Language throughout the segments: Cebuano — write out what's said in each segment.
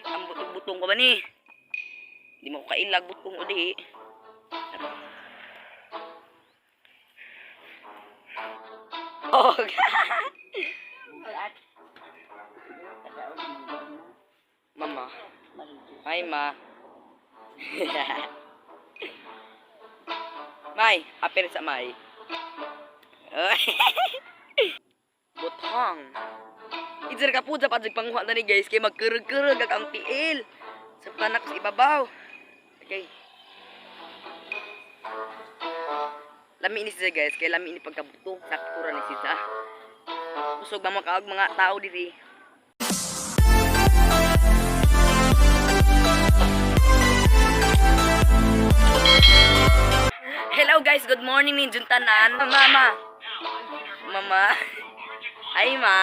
Ang butong-butong ko ba ni? Di mo ko kailag butong o di. Oh, Mama. Hi, ma. May, apir sa may. Butang. Idzar ka po, dapat panguha na ni guys, kay magkurug-kurug ang tiil. Sa panak sa ibabaw. Okay. Lami ni siya guys, kay lami ni pagkabuto. Sakto ra ni siya. Kusog ba makaag mga tao diri. Hello guys, good morning ni Juntanan. Mama. Mama. Hi ma.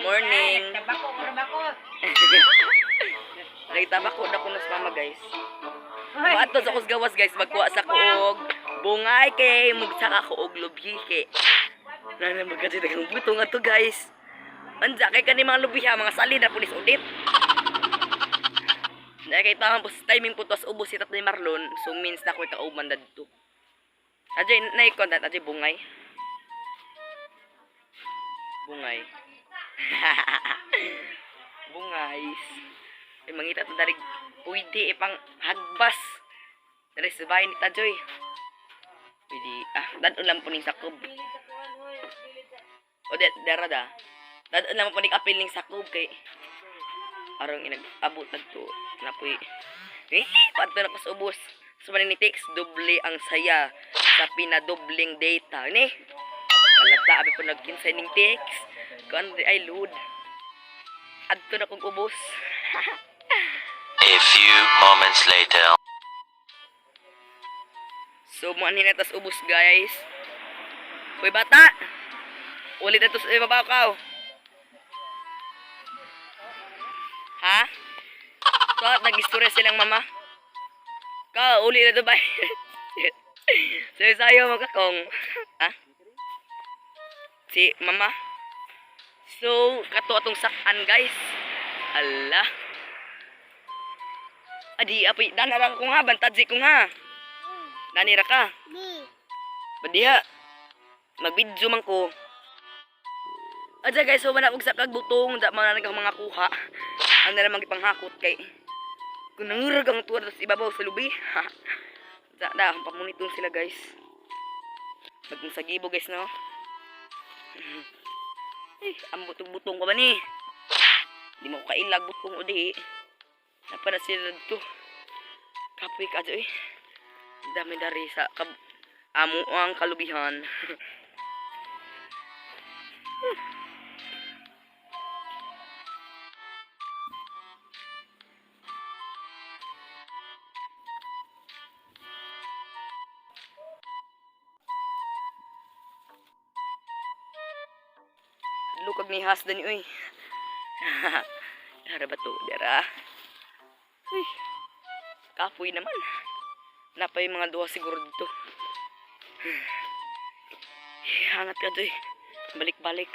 Morning. Tabako, tabako. Nagtabako na ko nas mama guys. Maato sa kos gawas guys, magkuha sa kuog. Bungay kay mugsaka ko og lubi kay. Nana magkati daghang butong ato guys. Anja kay kani mga lubi ha, mga sali na pulis ulit. Dahil kay tamang po timing po tos ubos si Tatay Marlon, so means na ko'y kauban dadto. Ajay, naikon dat, ajay bungay. Bungay. Bungay. Ay, mangita ta darig pwede ipang hagbas. Dari sa bahay ni Tajoy. Pwede, dadon lang po ning sakob. O, de, dara da. Dadon lang po ning apil ning sakob kay arong inag-abot tadto na poy. Eh, padto na ko sa ubos. Sa so, ni text, doble ang saya sa pinadobling data. Ni, kalata, abi po nagkinsay ning text. Kuan di ay load. Adto na kong ubos. A few moments later. So, mo na tas ubos, guys. Uy, bata! Ulit na to sa ibabaw ka. Ha? So, nag-istorya silang mama. Ka, uli na to ba? Sayo sayo magkakong. Ha? Si mama. So, kato atong sakan, guys. Ala. Adi, apoy, dana lang ko nga, bantadzi ko nga. Nanira ka. Badiha. Magbidyo man ko. Adya guys, so wala og sakag butong, da man nag mga kuha. Ang nalamang ipanghakot kay kung nangurag ang tuwa sa ibabaw sa lubi. Da da ang pamunitong sila guys. Bagong sa gibo guys no. Eh, ang butong-butong ko ba ni? Di mo ko kailag butong o di. Napara sila dito. Kapoy ka eh. Dami dari sa kab amo ang kalubihan. Lukag ni hasdan uy. Dara ba to? Dara. Uy. Kapoy naman. Napay mga duha siguro dito. Hangat ka doy. Balik-balik.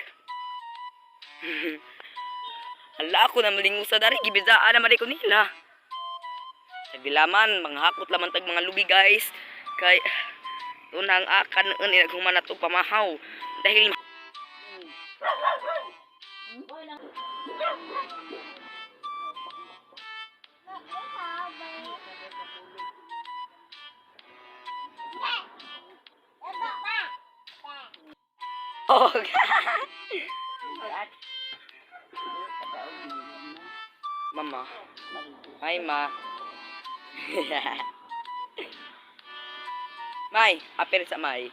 Hala ako na malingo sa dari. Gibizaan na ko nila. Nagbilaman, mga hakot laman tag mga lubi guys. Kay tunang akan noon inaghuman na to pamahaw. Dahil oh, Mama. Hi, ma. May, apir sa may.